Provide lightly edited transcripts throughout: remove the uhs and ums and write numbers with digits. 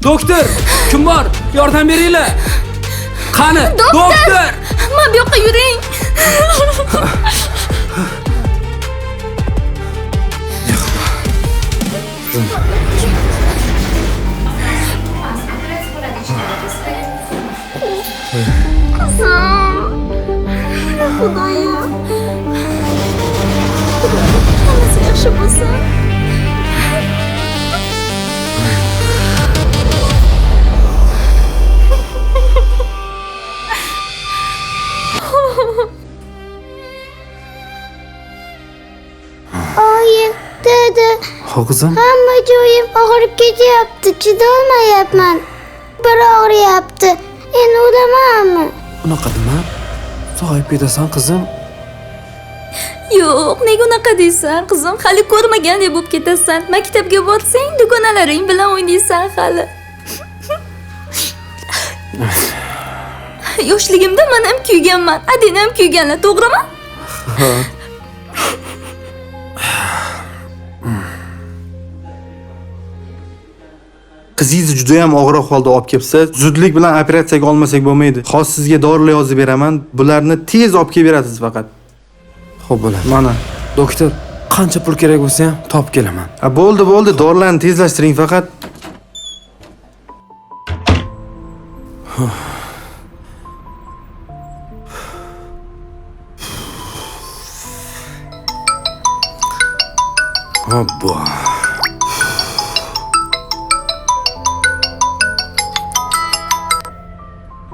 Doktor, kim bor? Yordam beringlar. Qani? Doktor! Mana bu yoqqa yuring. Qizim. Xudoyim. Hammasi yaxshi bo'lsin. Oyi, dada, Ha qizim? hamma joyim og'rib ketyapti, chidolmayapman. Bir og'riyapti. Endi o'lamanmi? Unaqa dema. Sog'ayib ketasan qizim. Yo'q, nega unaqa deysan, qizim? Hali ko'rmagandek bo'lib ketasan. Maktabga borsang, dugonalaring bilan o'ynaysan hali. Yoshligimda men ham kuyganman, adang ham kuyganlar, to'g'rimi? Ha. Qizingizni juda ham og'ir ahvolda olib kelibsiz. Zudlik bilan operatsiyaga olmasak bo'lmaydi. Hozir sizga dorilar yozib beraman. Bularni tez olib kelib berasiz faqat. Xo'p bo'ladi. Mana. Doktor, qancha pul kerak bo'lsa ham topib kelaman. Ha, bo'ldi, bo'ldi. Dorilarni tezlashtiring faqat. Obbo.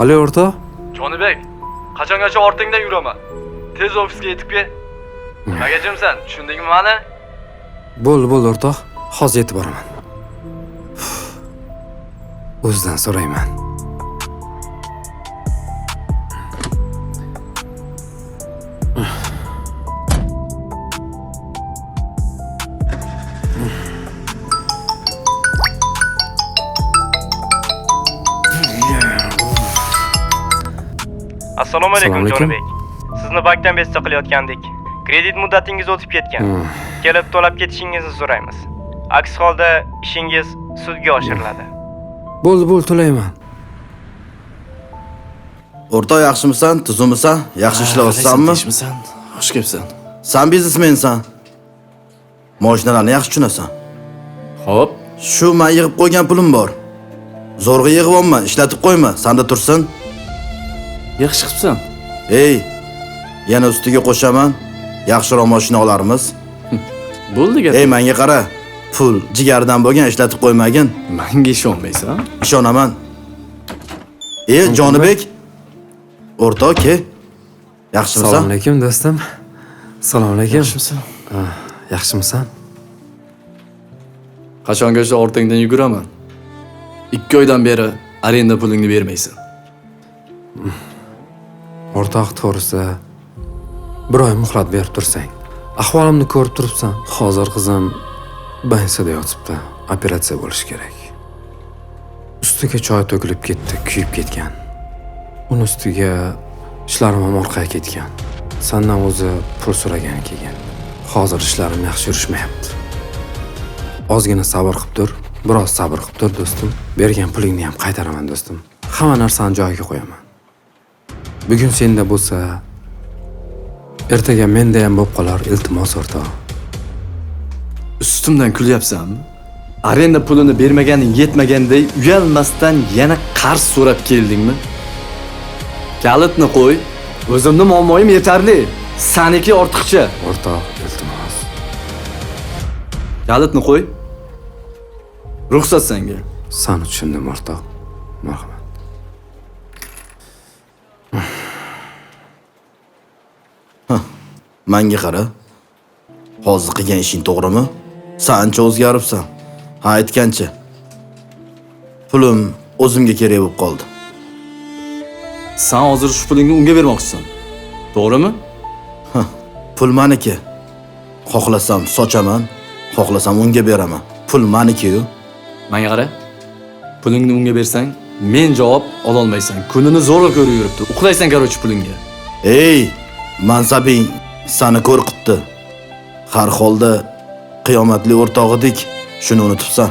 Alo o'rtoq. Jonibek, qachongacha ortingdan yuraman? Tez ofisga yetib kel. Nimaga jimsan? Tushundingmi mani? Bo'ldi, bo'ldi o'rtoq. Hozir yetib boraman. O'zidan so'rayman. Assalomu alaykum Assalomu alaykum. Jonibek. Sizni bankdan besta qilayotgandik. Kredit muddatingiz o'tib ketgan. Kelib to'lab ketishingizni so'raymiz. Aks holda ishingiz sudga oshiriladi. Bo'ldi, bo'ldi, to'layman. O'rtoq yaxshimisan, tuzummisan? Yaxshi ishlayapsanmi? Tinchmisan? Xush kelibsan. San biznesmensan. Mashinalarni yaxshi tushunasan. Xo'p, Shu men yig'ib qo'ygan pulim bor. Zo'rg'a yig'yapman, ishlatib qo'yma, sanda tursin. Yaxshi qilibsan. Ey, yana ustiga qo'shaman. Yaxshiroq mashina olarmiz. Bo'ldi gap. Ey, menga qara. Pul jigardan bo'lgan, ishlatib qo'ymagin. Menga ishonmaysan? Ishonaman. Ey, Jonibek. O'rtoq, ke. Yaxshimisan? Assalomu alaykum do'stim. Assalomu alaykum. Yaxshimisan? Yaxshimisan? Qachongacha ortingdan yuguraman? 2 oydan beri arenda pulingni bermaysan. O'rtoq, to'g'risi bir oy muhlat berib tursang. Ahvolimni ko'rib turibsan. Hozir qizim больницада yotibdi. Operatsiya bo'lishi kerak. Ustiga choy to'kilib ketdi, kuyib ketgan. Uni ustiga ishlarim ham orqaga ketgan. Sandan o'zi pul so'ragani kelgan. Hozir ishlarim yaxshi yurishmayapti. Ozgina sabr qilib tur, biroz sabr qilib tur do'stim. Bergan pulingni ham qaytaraman do'stim. Hamma narsani joyiga qo'yaman. Bugun senda bo'lsa, ertaga menda ham bo'lib qolar, iltimos o'rtoq. Ustimdan kulyapsanmi? Arenda pulini bermaganing yetmaganday uyalmasdan yana qarz so'rab keldingmi? Kalitni qo'y. O'zimning muammoyim yetarli. Saniki ortiqcha. O'rtoq, iltimos. Kalitni qo'y. Ruxsat senga. Seni tushundim o'rtoq. Marhamat. Menga qara. Hozir qilgan ishing to'g'rimi? Sen ancha o'zgaribsan. Ha, aytgancha. Pulim o'zimga kerak bo'lib qoldi. Sen hozir shu pulingni unga bermoqchisan. To'g'rimi? Ha, pul meniki. Xohlasam sochaman, xohlasam unga beraman. Pul meniki-yu. Menga qara. Pulingni unga bersang, men javob ola olmaysan. Kunini zo'rg'a ko'rib yuribdi. Uxlaysan karochi pulingga. Ey, mansabing seni qo'rqitdi. Har holda qiyomatli o'rtog'idik, shuni unutibsan.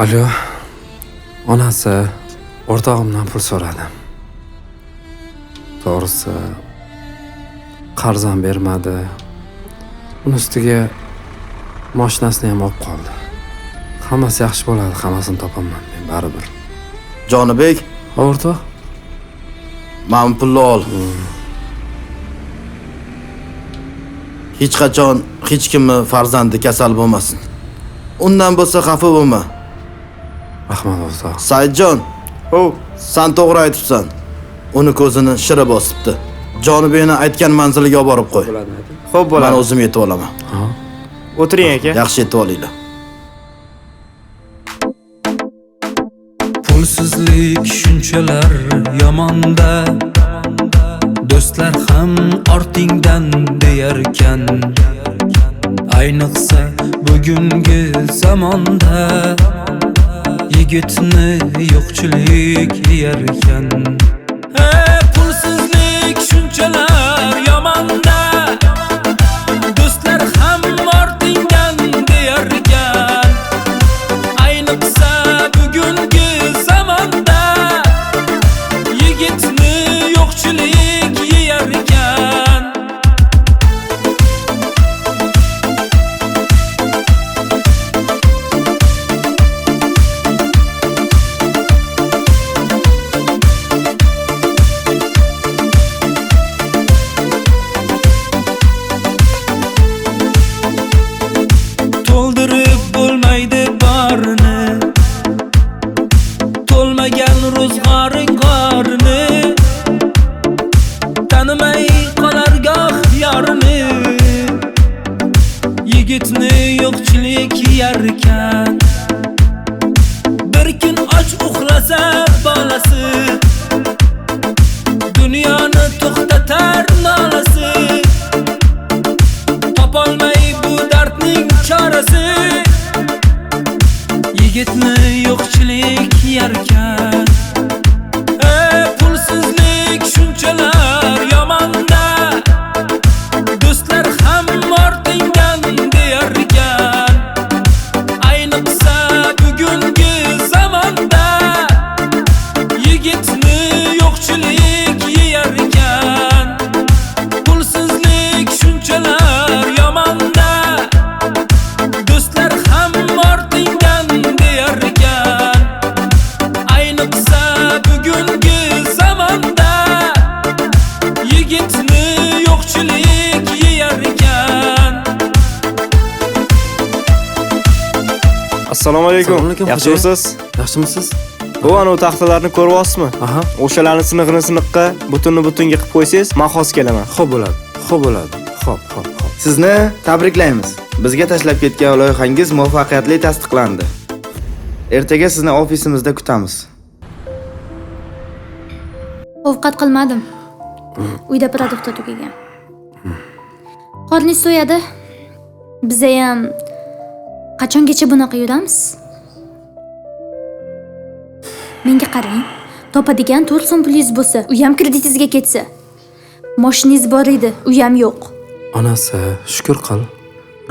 Alo. Onasi o'rtog'imdan pul so'radi. To'g'risi qarz ham bermadi. Uni ustiga mashinasini ham olib qoldi. Hammasi yaxshi bo'ladi, hammasini topaman men baribir. Jonibek, o'rtoq, men pulni ol. Hech qachon hech kimni farzandi kasal bo'lmasin. Undan bo'lsa xafa bo'lma. Rahmat o'rtoq. Saidjon, san to'g'ri aytibsan. Uni ko'zini shira bosibdi. Jonibekni aytgan manziliga olib borib qo'y. Xo'p bo'ladi. Men o'zim yetib olaman. O'tiring aka. Yaxshi yetib olinglar. Pulsizlik shunchalar yomonda, do'stlar ham ortingdan deyarkan. Ayniqsa bugungi zamonda yigitni yo'qchilik yerkan. Pulsizlik shunchalar yomonda, do'stlar ham ortingdan deyarkan. Ayniqsa bugungi zamonda yigitni yo'qchilik yerkan. To'ldirib bo'lmaydi barini, to'lmagan ro'zg'oring qorini, tanimay qolar goh yorini, yigitni yo'qchilik yerkan. Bir kun och uxlasa bolasi, dunyoni to'xtatar nolasi, topolmay bu dardning chorasi, yigitni yo'qchilik yerkan. Pulsizlik shunchalar yomonda, do'stlar ham ortingdan deyarkan. Ayniqsa bugungi zamonda yigitni yo'qchilik yerkan. Pulsizlik shunchalar yomonda, do'stlar ham ortingdan deyarkan. Ayniqsa bugungi zamonda yigitni yo'qchilik yerkan. Assalomu alaykum. Yaxshimisiz? Yaxshimisiz? Bu anu taxtalarni ko'ryapsizmi? Aha. O'shalarni sinig'ini siniqqa, butunni butunga qilib qo'ysangiz, men hozir kelaman. Xo'p bo'ladi. Xo'p bo'ladi. Xo'p, xo'p, xo'p. Sizni tabriklaymiz. Bizga tashlab ketgan loyihangiz muvaffaqiyatli tasdiqlandi. Ertaga sizni ofisimizda kutamiz. Ovqat qilmadim. Uyda produktlar tugagan. Qorningiz to'yadi. Bizayam qachongacha bunaqa yuramiz? Menga qarang, topadigan 4 so'm pulingiz bo'lsa, u ham kreditingizga ketsa. Mashinangiz bor edi, u ham yo'q. Onasi, shukr qil.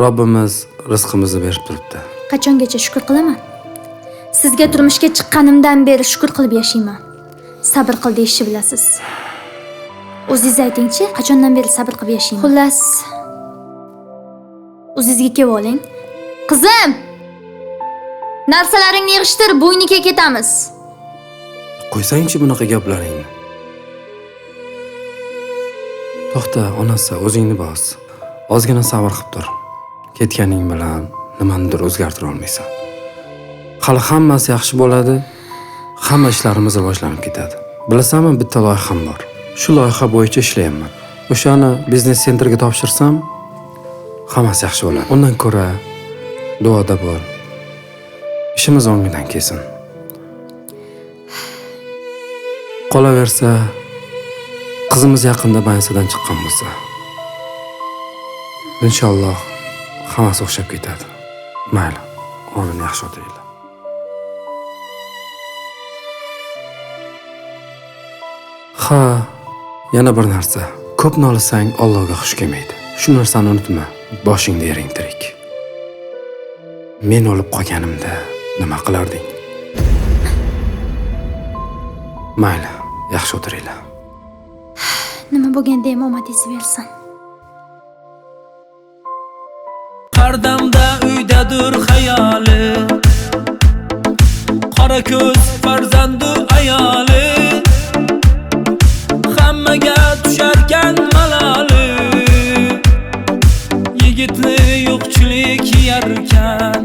Robbimiz rizqimizni berib turibdi. Qachongacha shukr qilaman? Sizga turmushga chiqqanimdan beri shukr qilib yashayman. Sabr qil deyishni bilasiz. O'zingiz aytingchi, qachondan beri sabr qilib yashayman? Xullas, o'zingizga kelib oling. Qizim! Narsalaringni yig'ishtir, bo'yniga ketamiz. Qo'ysangchi bunaqa gaplaringni. To'xta, onasi, o'zingni bos. Ozgina sabr qilib tur. Ketganing bilan nimanidir o'zgartira olmaysan. Hali hammasi yaxshi bo'ladi. Hamma ishlarimiz rivojlanib ketadi. Bilasanmi, bitta loyiham bor. Shu loyiha bo'yicha ishlayapman. O'shani biznes sentrga topshirsam, hammasi yaxshi bo'ladi. Undan ko'ra duoda bo'l. Ishimiz o'ngidan kelsin. Qolaversa, qizimiz yaqinda bansidan chiqqan bo'lsa, inshaalloh hammasi o'xshab ketadi. Mayli, omin, yaxshi o'tiringlar. Ha, yana bir narsa. Ko'p nolisang Allohga xush kelmaydi. Shu narsani unutma. Boshingda ering tirik. Men o'lib qolganimda Nima qilarding? Mayli, yaxshi o'tiringlar. Nima bo'lganda ham omadingiz bersin. Har damda uydadir xayoli, qora ko'z farzandu ayoli, hammaga tusharkan maloli. Yigitni yo'qchilik yerkan,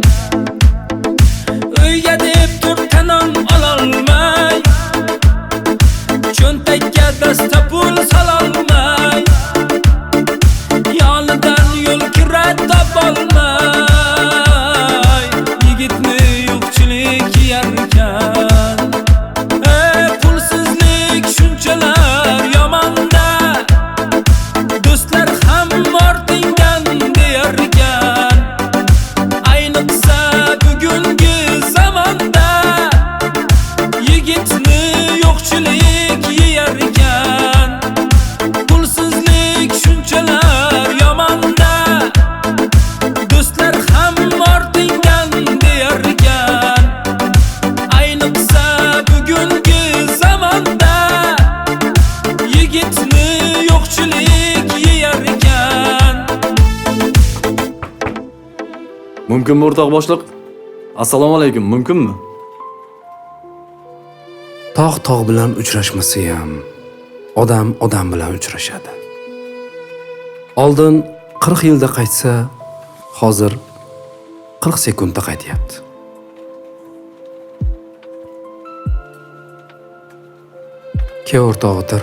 uyga deb to'rtta non ololmay, cho'ntakka dasta pul sololmay, yonidan yo'l kira topolmay, yigitni yo'qchilik yerkan. Pulsizlik shunchalar yomonda, do'stlar ham ortingdan deyarkan. Ayniqsa bugungi zamonda, yigitni yo'qchilik yerkan. Pulsizlik shunchalar yomonda, do'stlar ham ortingdan deyarkan. Ayniqsa bugungi zamonda, yigitni yo'qchilik yerkan. Mumkinmi o'rtoq boshliq? Assalomu alaykum, mumkinmi? Tog' tog' bilan uchrashmasa ham, odam odam bilan uchrashadi. Oldin 40 yilda qaytsa, hozir 40 sekundda qaytyapti. Ke o'rtoq, o'tir.